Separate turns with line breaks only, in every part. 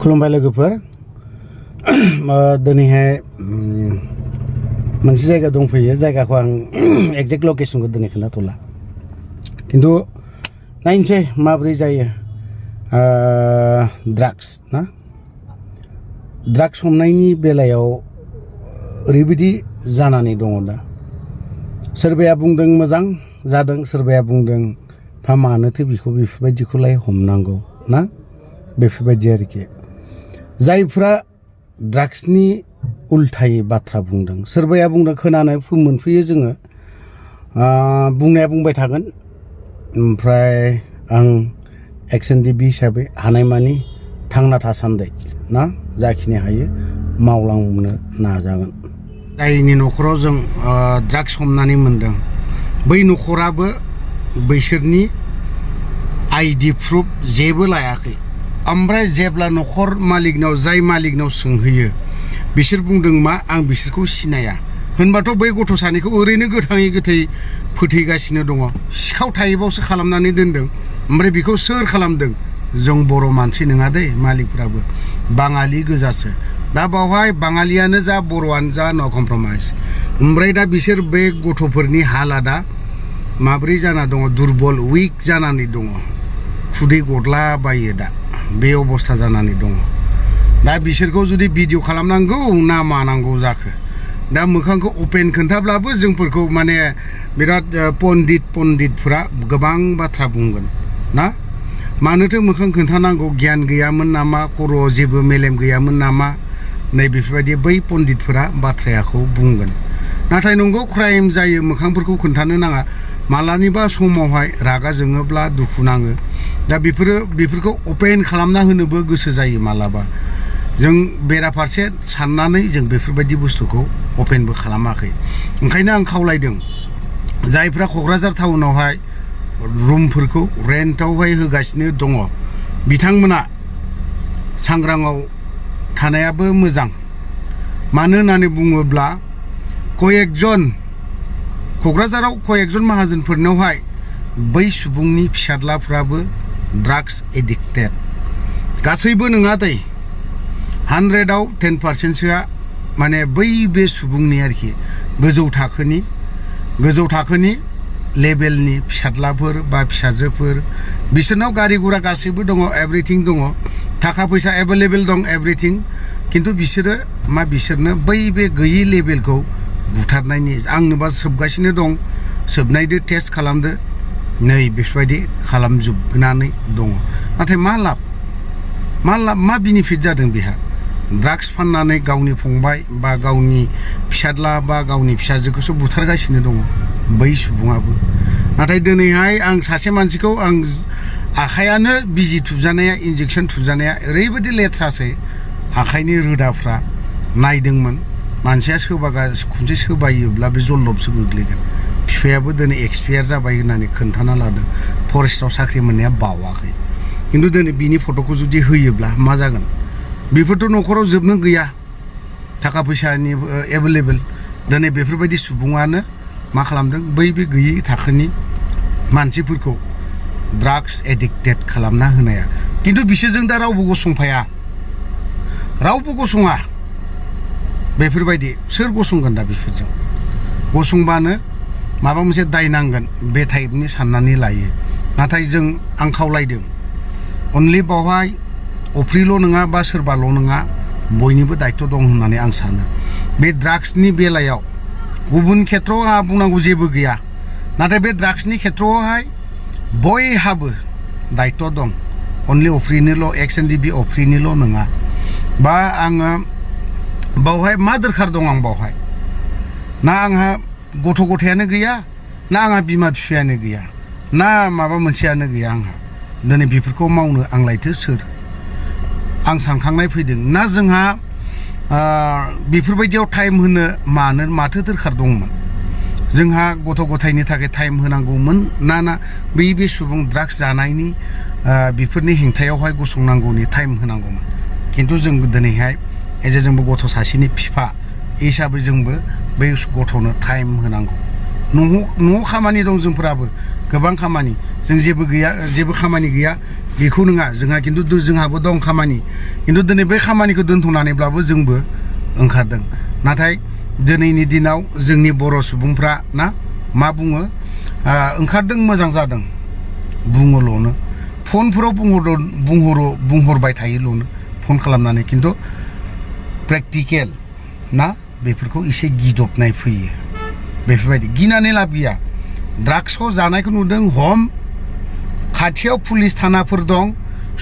खुलुमबाय लोगोफोर दिनैहाय मोनसे जायगा दंफैयो जायगाखौ आं एक्जेक्ट लकेशनखौ दिनै खोन्थाथ'ला खिन्थु नायनोसै माबोरै जायो ड्राग्स ना ड्राग्स हमनायनि बेलायाव ओरैबायदि जानानै दङ दा सोरबाया बुंदों मोजां जादों सोरबाया बुंदों मानोथो बिखौ बेफोरबायदिखौलाय हमनांगौ ना बेफोरबायदि आरोखि जायफ्रा ड्राग्सनि उल्थायै बाथ्रा बुंदों सोरबाया बुंदों खोनानो मोनफैयो जोङो बुंनाया बुंबाय थागोन ओमफ्राय आं एक्सन डिबि हिसाबै हानायमानि थांना थासान्दै ना जाखिनि हायो मावलांनो नाजागोन जायनि न'खराव जों ड्राग्स हमनानै मोनदों बै न'खराबो बैसोरनि आइडि प्रुफ जेबो लायाखै ओमफ्राय जेब्ला न'खर मालिकनाव जाय मालिकनाव सोंहैयो बिसोर बुंदों मा आं बिसोरखौ सिनाया होनबाथ' बै गथ' सानैखौ ओरैनो गोथाङै गोथै फोथैगासिनो दङ सिखाव थायोबावसो खालामनानै दोनदों ओमफ्राय बेखौ सोर खालामदों जों बर' मानसि नङा दे मालिकफ्राबो बाङालि गोजासो दा बावहाय बाङालियानो जा बर'आनो जा नो कमप्रमाइज ओमफ्राय दा बिसोर बे गथ'फोरनि हालादा माब्रै जाना दङ दुरबल उइक जानानै दङ खुदै गदलाबायो दा बे अबस्था जानानै दङ दा बिसोरखौ जुदि भिडिअ खालामनांगौ ना मानांगौ जाखो दा मोखांखौ अपेन खोन्थाब्लाबो जोंफोरखौ माने बिराद पन्डितफोरा गोबां बाथ्रा बुंगोन ना मानोथो मोखां खोन्थानांगौ गियान गैयामोन नामा खर'आव जेबो मेलेम गैयामोन नामा नै बेफोरबायदि बै पन्डितफोरा बाथ्राखौ बुंगोन नाथाय नंगौ क्राइम जायो मोखांफोरखौ खोन्थानो नाङा मालानिबा समावहाय रागा जोङोब्ला दुखु नाङो दा बेफोरखौ अपेन खालामना होनोबो गोसो जायो मालाबा जों बेराफारसे साननानै जों बेफोरबायदि बुस्थुखौ अपेनबो खालामाखै ओंखायनो आं खावलायदों जायफ्रा क'क्राझार टाउनावहाय रुमफोरखौ रेन्टआवहाय होगासिनो दङ बिथांमोना सांग्राङाव थानायाबो मोजां मानो होननानै बुङोब्ला क'क्राझाराव कयेकजन माहाजोनफोरनावहाय बै सुबुंनि फिसाज्लाफ्राबो ड्राग्स एडिक्टेड गासैबो नङा दै 100आव 10%सोआ माने बै बे सुबुंनि आरोखि गोजौ थाखोनि लेभेलनि फिसाज्लाफोर बा फिसाजोफोर बिसोरनाव गारि गुरा गासैबो दङ एभरिथिं दङ थाखा फैसा एभेलेबेल दं एभरिथिं खिन्थु बिसोरनो बै बे गैयि लेभेलखौ बुथारनायनि आंनोबा सोबगासिनो दं सोबनायदो टेस्ट खालामदो नै बेफोरबायदि खालामजोबनानै दङ नाथाय मा लाब मा बेनिफिट जादों बेहा ड्राग्स फाननानै गावनि फंबाय बा गावनि फिसाज्ला बा गावनि फिसाजोखौसो बुथारगासिनो दङ बै सुबुङाबो नाथाय दिनैहाय आं सासे मानसिखौ आं आखायानो बिजि थुजानाया इन्जेक्सन थुजानाया ओरैबायदि लेथ्रासै आखाइनि रोदाफ्रा नायदोंमोन मानसिया खनसे सोबायोब्ला बे जल्लबसो गोग्लैगोन बिफायाबो दिनै एक्सपायार जाबाय होननानै खोन्थाना लादों फरेस्टआव साख्रि मोननाया बावाखै खिन्थु दिनै बिनि फट'खौ जुदि होयोब्ला मा जागोन बेफोरथ' न'खराव जोबनो गैया थाखा फैसानि एभेलेबेल दिनै बेफोरबायदि सुबुङानो मा खालामदों बै बे गैयै थाखोनि मानसिफोरखौ ड्राग्स एडिक्टेड खालामना होनाया खिन्थु बिसोरजों दा रावबो गसङा बेफोरबायदि सोर गसंगोन दा बेफोरजों गसंबानो माबा मोनसे दाय नांगोन बे टाइपनि साननानै लायो नाथाय आं खावलायदों अनलि बावहाय अफ्रिल' नङा बा सोरबाल' नङा बयनिबो दायथ' दं होननानै आं सानो बे ड्राग्सनि बेलायाव गुबुन खेथ्रआव आंहा बुंनांगौ जेबो गैया नाथाय बे ड्राग्सनि खेथ्रआवहाय बयहाबो दायथ' दं अनलि अफ्रिनिल' एक्सन डिबि अफ्रिनिल' नङा बा आङो बावहाय मा दरखार दं आं बावहाय ना आंहा गथ' गथायानो गैया ना आंहा बिमा बिफायानो गैया ना माबा मोनसेयानो गैया आंहा दिनै बेफोरखौ मावनो आंलायथो सोर आं सानखांनाय फैदों ना जोंहा बेफोरबायदियाव टाइम होनो माथो दरखार दंमोन जोंहा गथ' गथायनि थाखाय टाइम होनांगौमोन ना बे सुबुं ड्राग्स जानायनि बेफोरनि हेंथायावहाय गसंनांगौनि टाइम होनांगौमोन खिन्थु जों दिनैहाय जोंबो गथ' सासेनि बिफा हिसाबै जोंबो बै गथ'नो टाइम होनांगौ न'आव खामानि दं जोंफोराबो गोबां खामानि जों जेबो खामानि गैया बेखौ नङा जोंहा खिन्थु जोंहाबो दं खामानि खिन्थु दिनै बे खामानिखौ दोनथ'नानैब्लाबो जोंबो ओंखारदों नाथाय दिनैनि दिनाव जोंनि बर' सुबुंफ्रा ना मा बुङो ओंखारदों मोजां जादों बुङोल'नो फनफोराव बुंहरबाय थायोल'नो फन खालामनानै खिन्थु प्रेक्टिकेल ना बेफोरखौ एसे गिदबनाय फैयो बेफोरबायदि गिनानै लाब गैया ड्राग्सखौ जानायखौ नुदों हम खाथियाव पुलिस थानाफोर दं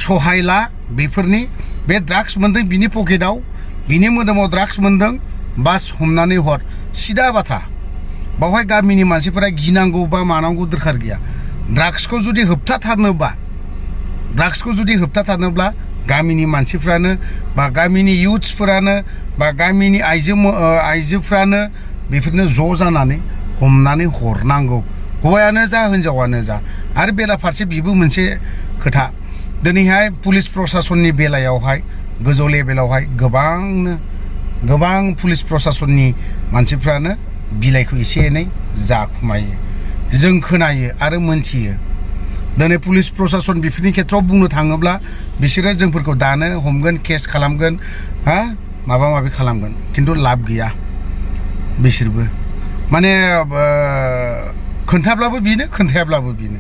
सहायला बेफोरनि बे ड्राग्स मोनदों बिनि पकेटाव बिनि मोदोमाव ड्राग्स मोनदों बास हमनानै हर सिदा बाथ्रा बावहाय गामिनि मानसिफोरा गिनांगौ बा मानांगौ दरखार गैया ड्राग्सखौ जुदि होबथाथारनोब्ला गामिनि मानसिफ्रानो बा गामिनि युथ्सफोरानो बा गामिनि आइजोफ्रानो बेफोरनो ज' जानानै हमनानै हरनांगौ हौवायानो जा हिनजावानो जा आरो बेराफारसे बेबो मोनसे खोथा दिनैहाय पुलिस प्रसासननि बेलायावहाय गोजौ लेभेलावहाय गोबां पुलिस प्रसासननि मानसिफ्रानो बिलाइखौ एसे एनै जाखुमायो जों खोनायो आरो मोनथियो दिनै पुलिस प्रसासन बेफोरनि खेथ्रआव बुंनो थाङोब्ला बिसोरो जोंफोरखौ दानो हमगोन केस खालामगोन माबा माबि खालामगोन खिन्थु लाब गैया बिसोरबो माने खोन्थाब्लाबो बेनो खोन्थायाब्लाबो बेनो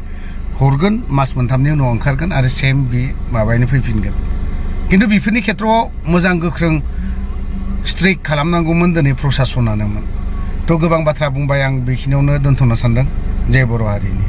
हरगोन मास मोनथामनि उनाव ओंखारगोन आरो सेम बे माबायनो फैफिनगोन खिन्थु बेफोरनि खेथ्रआव मोजां गोख्रों स्ट्रिक खालामनांगौमोन दिनै प्रसासनानोमोन थ' गोबां बाथ्रा बुंबाय आं बेखिनियावनो दोनथ'नो सानदों जय बर' हारिनि